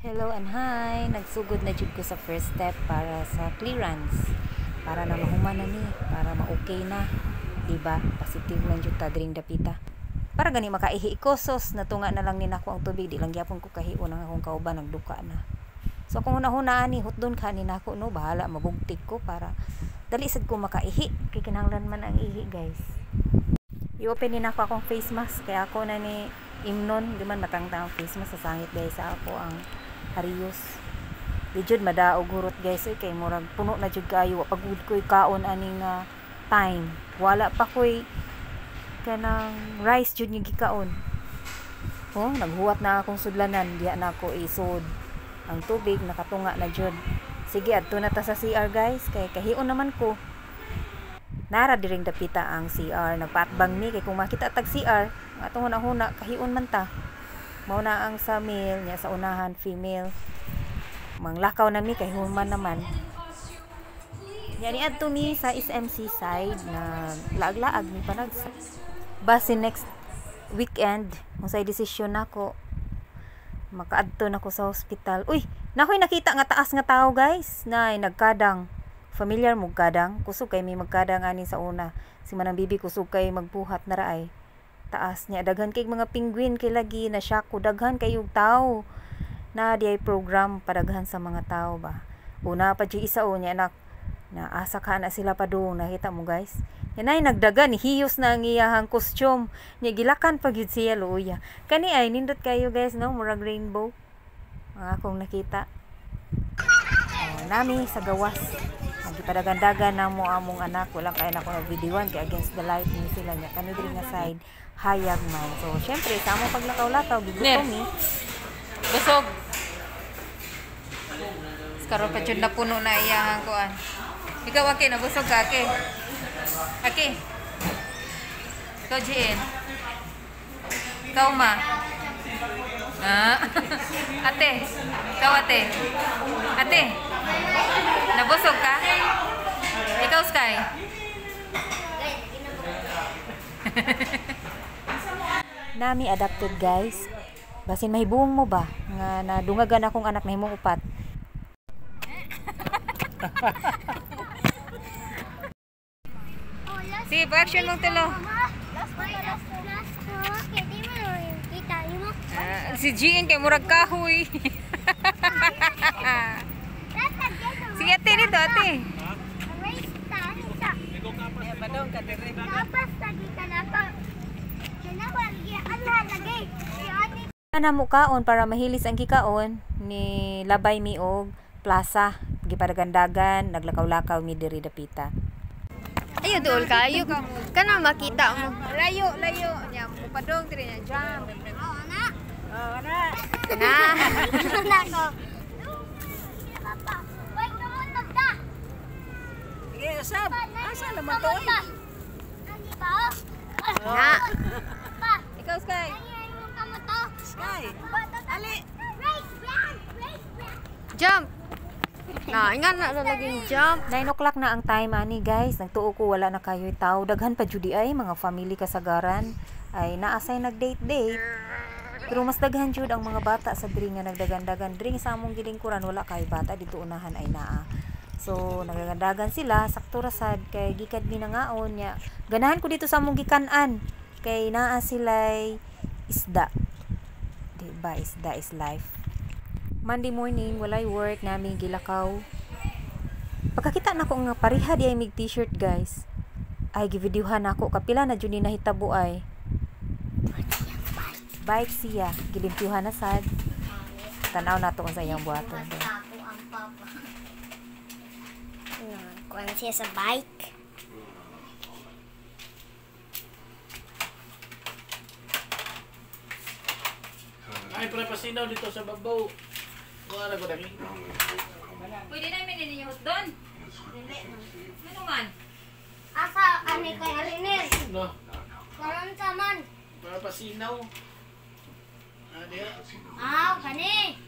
Hello and hi! Nagsugod na jud ko sa first step para sa clearance. Para na mahuman na ni, para ma-okay na. Diba? Positive lang jud ta diring dapita. Para gani makaihi ko, sos natunga na lang ni nako ang tubig, di lang gyapon ko kahion ang akong kauban nagduka na. So kung huna-huna ani hutdon ka ni nako, no, bahala mabugtik ko para dali sad ko makaihi kay kinahanglan man ang ihi, guys. I-open ni nako akong face mask kay ako na ni imnon, di man matangtang ang face mask, sasangit guys sa ako ang hariyos. Di jud madaog hurot, guys, oy, kay murag puno na jud kaayo, wa pagud ko'y kaon aning time. Wala pa ko'y kanang rice jud nga gikaon. Oh, naghuwat na akong sudlanan, diya na ako isod ang tubig, nakatunga na jud. Sige, adto na ta sa CR, guys, kay kahion naman ko. Nara diring dapita ang CR, nagpaatbang mi kay kung makita tag CR, ang atong huna-huna kahion man ta. Mao na ang sa male nya sa unahan female. Manglakaw na mi kay human naman. Nya ni adto mi sa SMC side na laag-laag mi panagsa. Basin next weekend unsay desisyon nako, makaadto na ko sa hospital. Uy, nakoy nakita nga taas nga tao, guys. Nay nagkadang. Familiar mo kadang? Kusog kay may magkadang ani sa una. Si Manang Bibi kusog kay magbuhat na ra ay. Taas niya, daghan kay mga penguin kay lagi na siya ko, daghan kay og tao. Na di ay program padaghan sa mga tao ba. Una pa jud isa o niya anak. Na asa ka na sila padung, nakita mo, guys. Yan ay nagdagan, hiyos na ang iyahang costume. Nya gilakan pa gyud siya luoya. Kani ay nindot kayo, guys, no, murag rainbow. Ang akong nakita. Oh, nami sa gawas. Nagipadagandagan na mo among anak, walang kaya na ko nag-videoan kay against the light ni sila niya. Kani diri nga side hayag man. So syempre sa among paglakaw-lakaw gigutom mi. Busog. Karon pa jud na puno na iyang kuan. Ikaw, Ake, nabusog ka, Ake? Ake. Ikaw, Jane. Ikaw, Ma. Ah. Ate. Ikaw, Ate. Ate. Nabusog ka? Ikaw, Sky. Nami adapted, guys. Basin mahibuong mo ba nga nadungagan akong anak nahimong upat. Sige, pa-action mong tulo. Ah, si Jean kay murag kahoy. Sige, ate, dito, ate. Ana mo kaon para mahilis ang gikaon ni labay mi og plaza, gipadagandagan, naglakaw-lakaw mi diri dapita. Ayo dool kayo. Kana makita mo. Layo, layo. Nya, mupadong diri nya jam. Na. Na. Ikaw, Sky. Jump. Na, ingat na laging jump. 9 o'clock na ang time ani, guys. Nagtuo ko wala na kayo'y tao. Daghan pa jud ay mga family kasagaran ay naasay nag-date date. Pero mas daghan jud ang mga bata sa diri nga nagdagandagan. Diri sa among gilingkuran wala kay bata dito unahan ay naa. So nagdagandagan sila, sakto ra sad kay gikad mi nangaon nya. Ganahan ko dito sa among gikan-an kay naa sila'y isda. Di ba isda is life. Monday morning, walay work nami gilakaw. Pagkakita nako nga pareha di ay mig t-shirt, guys. Ay givideohan nako kapila na jud ni nahitabo ay. Bike siya, gilimpyuhan na sad. Tanaw nato unsa iyang buhaton. Kuan siya sa bike. Ay, pre, pasinaw dito sa babaw. Kuha na ko dali. Pwede namin ninyo hotdon. Ano man? Asa ani kay Arinel? No, Karon sa man. para pasinaw. Ah, diya. Ah, kani.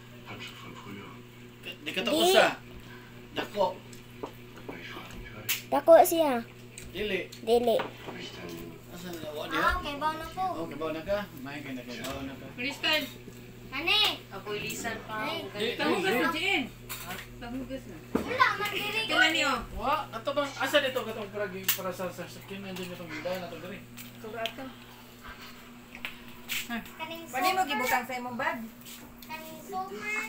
Di ka to usa. Dako. Dako siya. Dili. Dili. Asa na wa diha? Ah, kay baw na ko. Oh, kabaw na ka. May kay na kabaw na ka. Crystal. Kani. Ako ilisan pa. Panghugas na, Jane. Panghugas na. Wala man diri. Kailan niyo? Wa, ato bang asa dito katong para para sa sakyanan din itong bidayan ato diri. Ato. Kaning Pwede mo gibutang sa imong bag. Kaning super.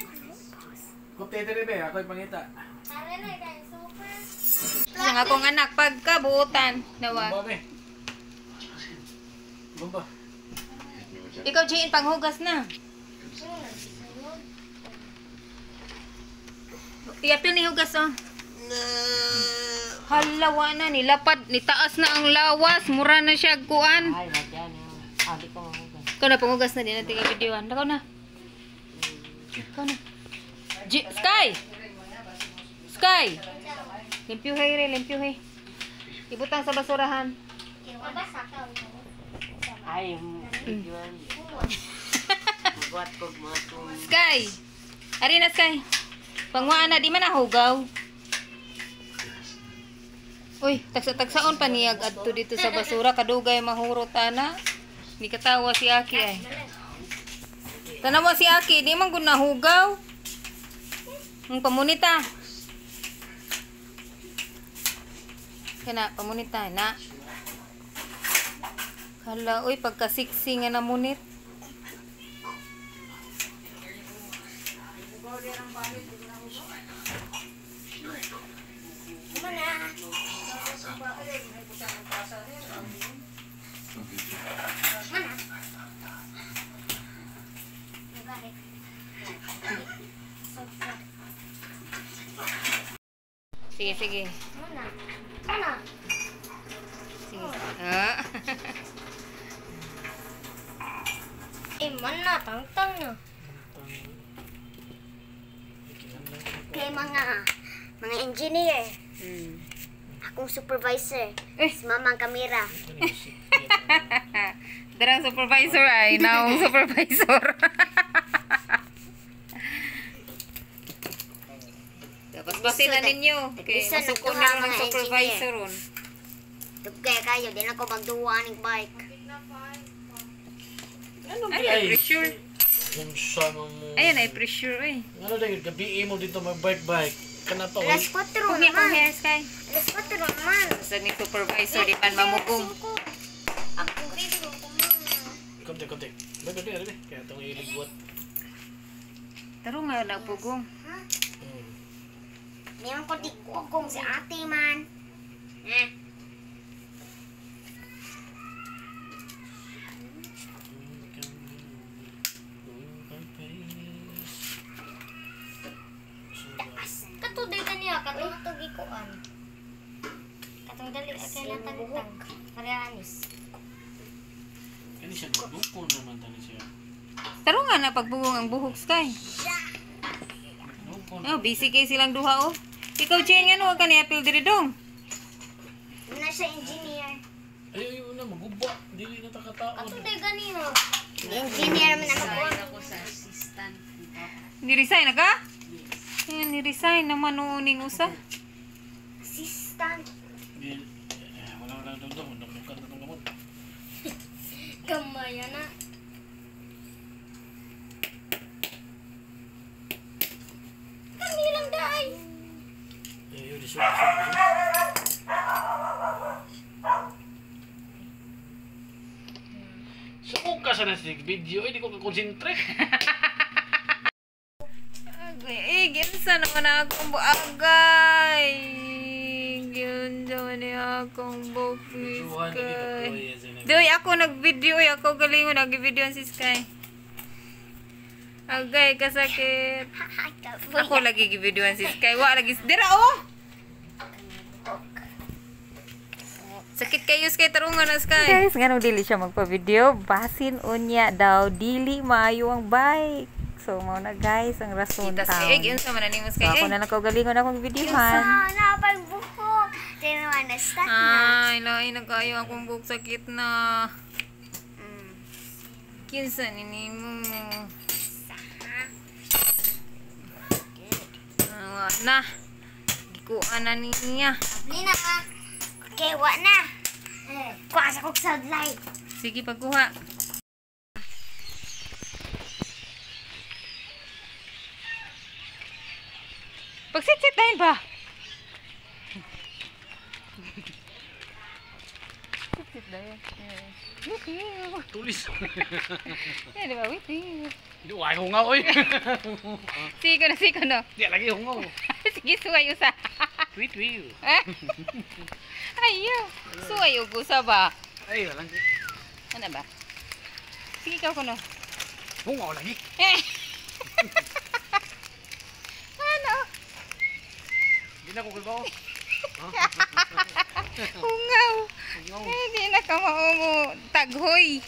Kupte diri be, ako ipangita. Para na kaning super. Ang akong anak pagkabuotan. Nawa. Bomba be. Bomba. Ikaw, Jane, panghugas na. Tiyapil ni hugas, oh. Hala, wa na. Nilapad. Nitaas na ang lawas. Mura na siya kuan. Ay, nagyan. Abi ko mahugas. Ikaw na, panghugas na din natin videoan. Ikaw na. Ikaw na. Sky! Sky! Limpyuhay re, limpyuhay. Ibutang sa basurahan. Ay, yun. Mabuhat ko mga kung... Sky! Ari na, Sky. Pangwaan na, di man nahugaw. Uy, tagsa-tagsaon pa niyag adto dito sa basura. Kadugay mahurot ana. Ni katawa si Aki ay. Tanawa si Aki, di man gud nahugaw. Ang pamunita. Kana, pamunita na. Hala, uy, pagkasiksi nga namunit. Sige, sige. Mana? Sige. Ah. Eh, mana tangtang na. Kay mga engineer. Akong supervisor. Eh. Si mama ang kamera. Darang supervisor ay, naong supervisor. Dapat basin na ninyo. Kay masuko na ang supervisor ron. Dugay kayo, di na ko magduwa ning bike. Ano Ay, ay pressure. Unsa man mo. Ayan ay pressure ay. Ano dahil gabi mo dito mag bike bike. Kana pa Alas 4 Kung naman. hair Sky. Alas 4 naman. Sa ni supervisor di pan mamugong. Ako ready mo ko man. Konti konti. Bebe bebe bebe. Kaya tong iligwat. Taro nga nagpugong. Ha? Niyan ko di kugong si ate man. Eh. Kato day kaniya katong atong gikuan. Katong dali kay latang Pareanis. Kani siya dukon naman tani siya. Taro nga na pagbugong ang buhok Sky. Dukon. Oh, busy kay silang duha oh. Ikaw Chen nga no ka ni apil diri dong. Na siya engineer. Ay ay una maguba. Dili na ta katao. Kato day ganino. Engineer man ako. Ako sa assistant. Ni-resign na ka? Yes. Ni-resign naman nooning usa. Assistant. Wala wala dong dong dong dong gamot. Gamay na. Kami lang daay. Ayo disuk disuk disuk. Suka sa na video, eh, di ko kakonsentre. Agay, eh, ginsa naman akong agay. Ginsa naman akong buhok ni Sky. Doy, ako nag-video. Ako galingon, nag-video si Sky. Agay, kasakit. Ako lagi gi-videoan si Sky. Wa lagi. Dira, oh! Sakit kayo Sky, tarungan na Sky. Guys, nganong dili siya magpa-video? Basin unya daw, dili maayo ang bike. So, mao na guys, ang rason taon. Eh, unsa man nimo Sky? So, ako na lang kaugalingon akong videohan. Sana pag buhok. Tinawa na start na. Ay, lain na kayo akong buhok sakit na. Kinsa ni nimo? Wa na. Gikuan na niya. Nina. Okay, wa na. Kuha sa kog sideline. Sige, pagkuha. Pagsit-sit dahin ba? Sit-sit dahin. With you. Tulis. Yeah, di ba? With you. Di ay hungaw oy. Sige na, sige na. Di lagi hungaw. Sige, suway usa. Tweet tweet. Ayaw. Suway og usa ba? Ay, walang. Ano ba? Sige, ikaw kuno. Hungaw lagi. Eh. Ano? Di na ko kibaw. Hungaw. Hungaw. Eh, di na ka mao mo taghoy.